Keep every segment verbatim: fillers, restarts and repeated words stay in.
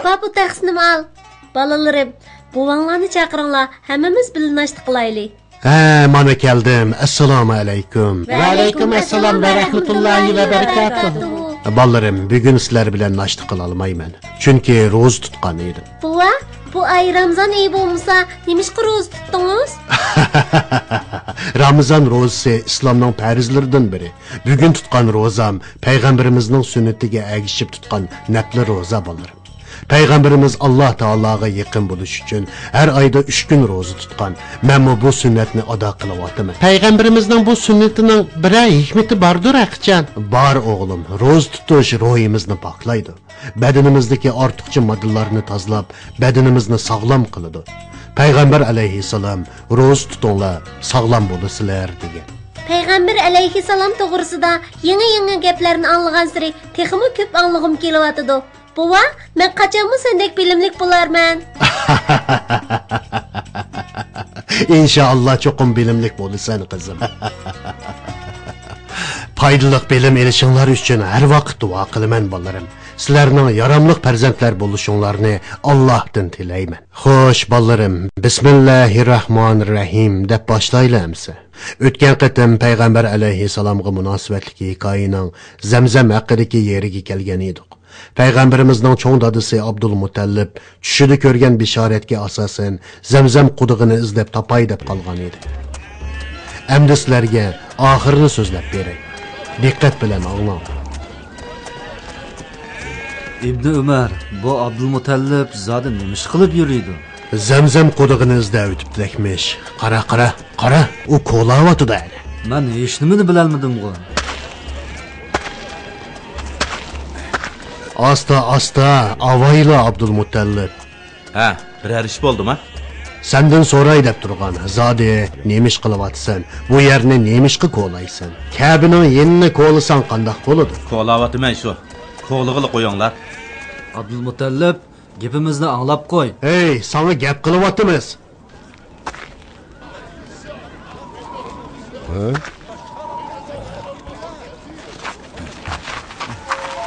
بار، بۇ تەخسىنىمۇ ئال. بالىلىرىم، بوۋاڭلارنى چاقىرىڭلار، ھەممىمىز بىللە ناشتا قىلايلى. ھە، مانا كەلدىم. ئەسسالامۇ ئەلەيكۇم. ۋەئەلەيكۇم ئەسسالام ۋە رەھمەتۇللاھى ۋە بەرىكاتۇھۇ. بالىلىرىم، بۈگۈن سىلەر بىلەن ناشتا قىلالمايمەن. چۈنكى روزا تۇتقان ئىدىم. بوۋا، بۇ ئاي رامزان ئېيى بولمىسا، نېمىشقا روزا تۇتتىڭىز؟ رامزان روزىسى ئىسلامنىڭ پەرزلىرىدىن بىرى. بۈگۈن تۇتقان روزام پەيغەمبىرىمىزنىڭ سۈننىتىگە ئەگىشىپ تۇتقان نەپلى روزا، بالىلىرىم. پەيغەمبىرىمىز ئاللا تائالاغا يېقىن بولۇش ئۈچۈن ھەر ئايدا ئۈچ كۈن روزا تۇتقان. مەنمۇ بۇ سۈننەتنى ئادا قىلىۋاتىمەن. پەيغەمبىرىمىزنىڭ بۇ سۈننىتىنىڭ بىرەر ھېكمىتى باردۇر ھەقىچان. بار ئوغلۇم، روزا تۇتۇش روھىمىزنى پاكلايدۇ. بەدىنىمىزدىكى ئارتۇقچە ماددىلارنى تازىلاپ، بەدىنىمىزنى ساغلام قىلىدۇ. پەيغەمبەر ئەلەيھىسسالام روزا تۇتۇڭلار، ساغلام بولىسىلەر دېگەن. پەيغەمبەر ئەلەيھىسسالام توغرىسىدا يېڭى-يېڭى گەپلەرنى ئاڭلىغانسېرى تېخىمۇ كۆپ ئاڭلىغۇم كېلىۋاتىدۇ. بوۋا، مەن قاچانمۇ سەندەك بىلىملىك بولارمەن؟ ئىنشائاللا، چوقۇم بىلىملىك بولىسەن، قىزىم. پايدىلىق بىلىم ئېلىشىڭلار ئۈچۈن ھەر ۋاقىت دۇئا قىلىمەن، بالىلىرىم. سىلەرنىڭ ياراملىق پەرزەنتلەر بولۇشۇڭلارنى ئاللاھتىن تىلەيمەن. خوش، بالىلىرىم، بىسمىللاھىرراھمانىرراھىم دەپ باشلايلى ئەمسە. ئۆتكەن قېتىم پەيغەمبەر ئەلەيھىسسالامغا مۇناسىۋەتلىك ھېكايىنىڭ زەمزەم ھەققىدىكى يېرىگە كەلگەن ئىدۇق. پەيغەمبىرىمىزنىڭ چوڭ دادىسى ئابدۇلمۇتەللىپ چۈشىدە كۆرگەن بېشارەتكە ئاساسەن، زەمزەم قۇدۇقىنى ئىزدەپ تاپاي دەپ قالغان ئىدى. ئەمدى سىلەرگە ئاخىرىنى سۆزلەپ بېرەي. دىققەت بىلەن ئاڭلاڭ. ئىبنى ئۆمەر، بۇ ئابدۇلمۇتەللىپ زادى نېمە ئىش قىلىپ يۈرىدۇ؟ زەمزەم قۇدۇقىنى ئىزدەۋېتىپتۇ دەكمىش. قارا، قارا، قارا، ئۇ كولاۋاتىدۇ ھەدە. مەن ھېچنېمىنى بىلەلمىدىمغۇ. ئاستا، ئاستا، ئاۋايلا، ئابدۇلمۇتەللىپ. ھە، بىرەر ئىش بولدىما؟ سەندىن سوراي دەپ تۇرغان. زادى نېمە ئىش قىلىۋاتىسەن؟ بۇ يەرنى نېمە ئىشقا كولايسەن؟ كەبىنىڭ يېنىنى كولىساڭ قانداق بولىدۇ؟ كولاۋاتىمەن شۇ. كولىغىلى قويۇڭلار. ئابدۇلمۇتەللىپ، گېپىمىزنى ئاڭلاپ قوي. ھەي، ساڭا گەپ قىلىۋاتىمىز. ھە؟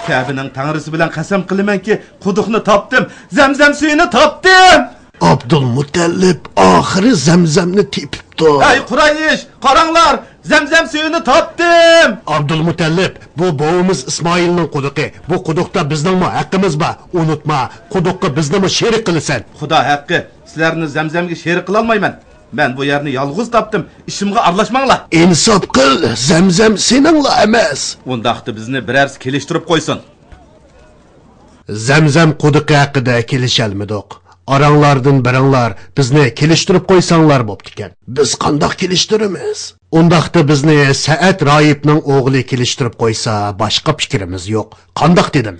كەبىنىڭ تەڭرىسى بىلەن قەسەم قىلىمەنكى، قۇدۇقنى تاپتىم، زەمزەم سۈيىنى تاپتىم! ئابدۇلمۇتەللىپ ئاخىرى زەمزەمنى تېپىپتۇ. ئەي قۇرايىش، قاراڭلار، زەمزەم سۈيىنى تاپتىم! ئابدۇلمۇتەللىپ، بۇ بوۋىمىز ئىسمائىلنىڭ قۇدۇقى. بۇ قۇدۇقتا بىزنىڭمۇ ھەققىمىز بار. ئۇنتۇما، قۇدۇققا بىزنىمۇ شېرىك قىلىسەن. خۇدا ھەققى، سىلەرنى زەمزەمگە شېرىك قىلالمايمەن. مەن بۇ يەرنى يالغۇز تاپتىم، ئىشىمغا ئارىلاشماڭلار. ئىنساپ قىل، زەمزەم سېنىڭلا ئەمەس. ئۇنداقتا بىزنى بىرەرسى كېلىشتۈرۈپ قويسۇن. زەمزەم قۇدۇقى ھەققىدە كېلىشەلمىدۇق. ئاراڭلاردىن بىرىڭلار بىزنى كېلىشتۈرۈپ قويساڭلار بوپتىكەن. بىز قانداق كېلىشتۈرىمىز؟ ئۇنداقتا بىزنى سەئەت راھىبنىڭ ئوغلى كېلىشتۈرۈپ قويسا، باشقا پىكرىمىز يوق. قانداق دېدىم؟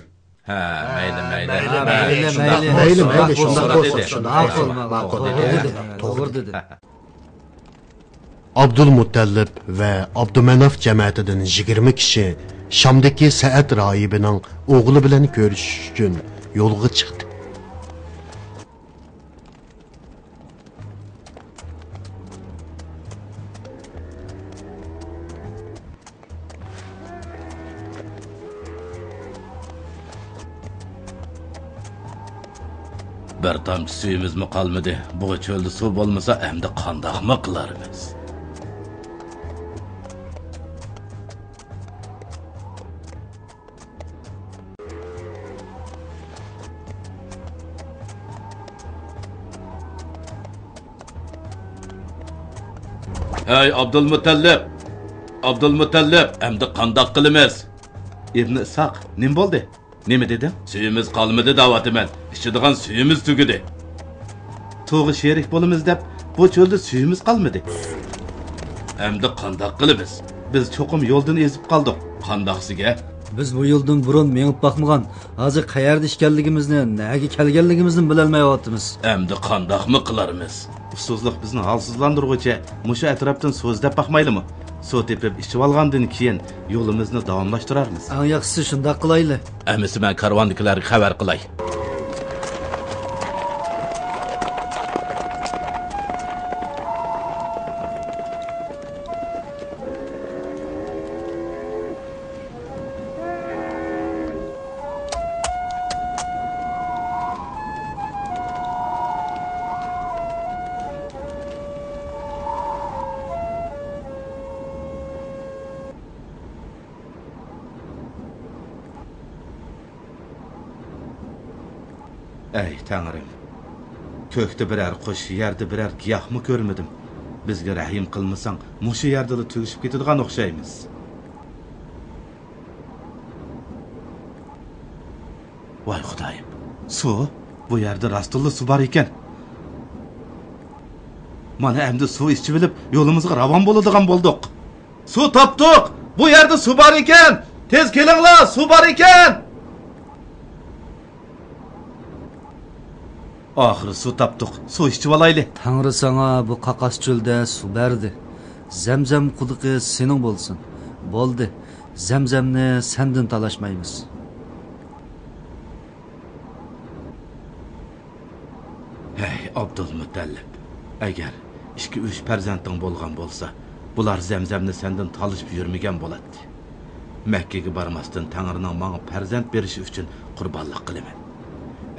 ھە، مەيلى، مەيلى، ھە، مەيلى، مەيلى، شۇنداق مەيلى، بولسۇن، مەيلى، شۇنداق شۇنداق بولسۇن، بولسۇن. شۇنداق ماقۇل، ماقۇل، ماقۇل دېدى. دېدى. توغرا دېدى. ئابدۇلمۇتەللىپ ۋە ئابدۇمەناف جەمەتىدىن يىگىرمە كىشى شامدىكى سەئەت راھىبىنىڭ ئوغلى بىلەن كۆرۈشۈش ئۈچۈن يولغا چىقتى. بىر تامچە سۈيىمىزمۇ قالمىدى. بۇ چۆلدە سۇ بولمىسا، ئەمدى قانداقمۇ قىلارمىز؟ ھەي، ئابدۇلمۇتەللىپ! ئابدۇلمۇتەللىپ، ئەمدى قانداق قىلىمىز؟ ئىبنى ئىسھاق، نېمە بولدى؟ نېمە دېدىڭ؟ سۈيىمىز قالمىدى دەۋاتىمەن، ئىچىدىغان سۈيىمىز تۈگىدى. توغا شېرىك بولىمىز دەپ، بۇ چۆلدە سۈيىمىز قالمىدى. ئەمدى قانداق قىلىمىز؟ بىز چوقۇم يولدىن ئېزىپ قالدۇق. قانداقسىگە؟ بىز بۇ يولدىن بۇرۇن مېڭىپ باقمىغان، ھازىر قەيەردە ئىكەنلىكىمىزنى، نەگە كەلگەنلىكىمىزنى بىلەلمەيۋاتىمىز. ئەمدى قانداقمۇ قىلارمىز؟ ئۇسسۇزلۇق بىزنى ھالسىزلاندۇرغۇچە، مۇشۇ ئەتراپتىن سۇ ئىزدەپ باقمايلىمۇ؟ سۇ تېپىپ ئىچىۋالغاندىن كېيىن، يولىمىزنى داۋاملاشتۇرارمىز. ئەڭ ياخشىسى شۇنداق قىلايلى. ئەمىسە مەن كارۋاندىكىلەرگە خەۋەر قىلاي. ئەي تەڭرىم، كۆكتە بىرەر قۇش، يەردە بىرەر گىياھمۇ كۆرمىدىم. بىزگە رەھىم قىلمىساڭ، مۇشۇ يەردىلا تۈگىشىپ كېتىدىغان ئوخشايمىز. ۋاي خۇدايىم، سۇ؟ بۇ يەردە راستتىنلا سۇ بار ئىكەن. مانا ئەمدى سۇ ئىچىۋېلىپ، يولىمىزغا راۋان بولىدىغان بولدۇق. سۇ تاپتۇق! بۇ يەردە سۇ بار ئىكەن! تېز كېلىڭلار، سۇ بار ئىكەن! ئاخىرى سۇ تاپتۇق، سۇ ئىچىۋالايلى. تەڭرى ساڭا بۇ قاقاس چۆلدە سۇ بەردى. زەمزەم قۇدۇقى سېنىڭ بولسۇن. بولدى، زەمزەمنى سەندىن تالاشمايمىز. ھەي، ئابدۇلمۇتەللىپ، ئەگەر ئىككى-ئۈچ پەرزەنتىڭ بولغان بولسا، بۇلار زەمزەمنى سەندىن تالىشىپ يۈرمىگەن بولاتتى. مەككىگە بارماستىن تەڭرىنىڭ ماڭا پەرزەنت بېرىشى ئۈچۈن قۇربانلىق قىلىمەن.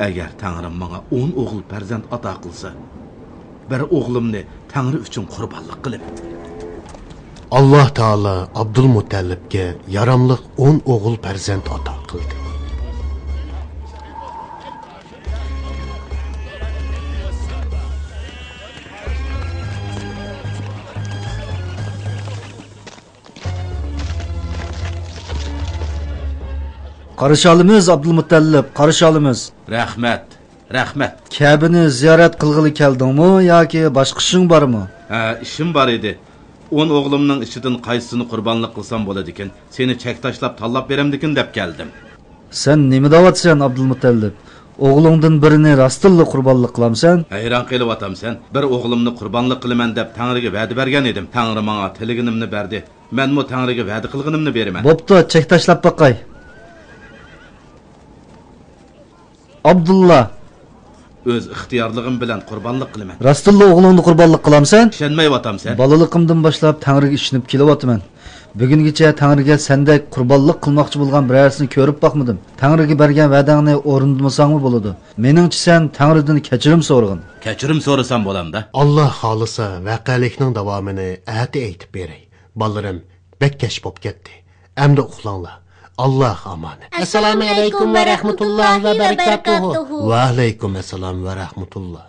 ئەگەر تەڭرىم ماڭا ئون ئوغۇل پەرزەنت ئاتا قىلسا، بىر ئوغلۇمنى تەڭرى ئۈچۈن قۇربانلىق قىلىمەن. ئاللا تائالا ئابدۇلمۇتەللىپكە ياراملىق ئون ئوغۇل پەرزەنت ئاتا قىلدى. قارشى ئالىمىز، ئابدۇلمۇتەللىپ، قارشى ئالىمىز. رەھمەت، رەھمەت. كەبىنى زىيارەت قىلغىلى كەلدىڭمۇ ياكى باشقا ئىشىڭ بارمۇ؟ ھە، ئىشىم بار ئىدى. ئون ئوغلۇمنىڭ ئىچىدىن قايسىسىنى قۇربانلىق قىلسام بولىدىكىن؟ سېنى چەك تاشلاپ تاللاپ بېرەمدىكىن دەپ كەلدىم. سەن نېمە دەۋاتىسەن، ئابدۇلمۇتەللىپ؟ ئوغلۇڭدىن بىرىنى راستتىنلا قۇربانلىق قىلامسەن؟ ھەيران قېلىۋاتامسەن؟ بىر ئوغلۇمنى قۇربانلىق قىلىمەن دەپ تەڭرىگە ۋەدە بەرگەن ئىدىم. تەڭرى ماڭا تىلىگىنىمنى بەردى. مەنمۇ تەڭرىگە ۋەدە قىلغىنىمنى بېرىمەن. بوپتۇ، چەك تاشلاپ باقاي. ئابدۇللا. ئۆز ئىختىيارلىقىم بىلەن قۇربانلىق قىلىمەن. راستتىنلا ئوغلۇڭنى قۇربانلىق قىلامسەن؟ ئىشەنمەيۋاتامسەن؟ بالىلىقىمدىن باشلاپ تەڭرىگە ئىشىنىپ كېلىۋاتىمەن. بۈگۈنگىچە تەڭرىگە سەندەك قۇربانلىق قىلماقچى بولغان بىرەرسىنى كۆرۈپ باقمىدىم. تەڭرىگە بەرگەن ۋەدەڭنى ئورۇندىمىساڭمۇ بولىدۇ. مېنىڭچە سەن تەڭرىدىن كەچۈرۈم سورىغىن. كەچۈرۈم سورىسام بولامدا؟ ئاللا خالىسا ۋەقەلىكنىڭ داۋامىنى ئەتە ئېيتىپ بېرەي. بالىلىرىم، بەك كەچ بوپ كەتتى. ئەمدى ئۇخلاڭلار. ئاللاغا ئامانەت. ئەسسالامۇ ئەلەيكۇم ۋە رەھمەتۇللاھى ۋە بەرىكاتۇھۇ. ۋە ئەلەيكۇم ئەسسالام ۋە رەھمەتۇللا.